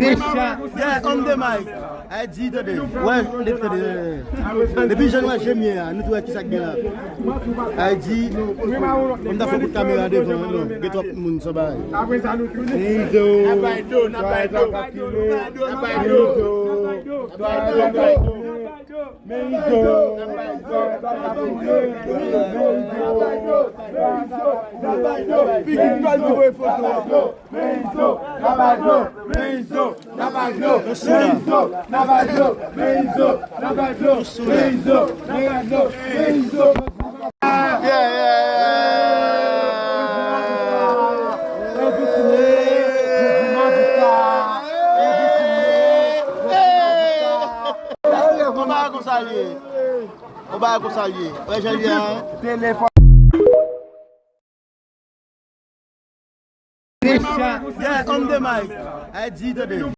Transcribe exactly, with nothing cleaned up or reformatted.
Yeah, on the mic. Ay di, tande. Wè, tande. Depi jan nou wè jemye a, nou tou wè kisa k gen la. Ay di, m ta fè kout kamera devan, non, gen twòp moun sa bay. Nizo. Nizo. Figi pral voye foto. Meizo, Nabadlo, Meizo, Nabadlo, Meizo, Nabadlo, Meizo, Nabadlo, Meizo, Nabadlo, Meizo. Yeah, yeah, yeah. Konba konsa l ye. Konba konsa l ye. Wè jan l ye a. Yeah, on the mic. Ay di, tande.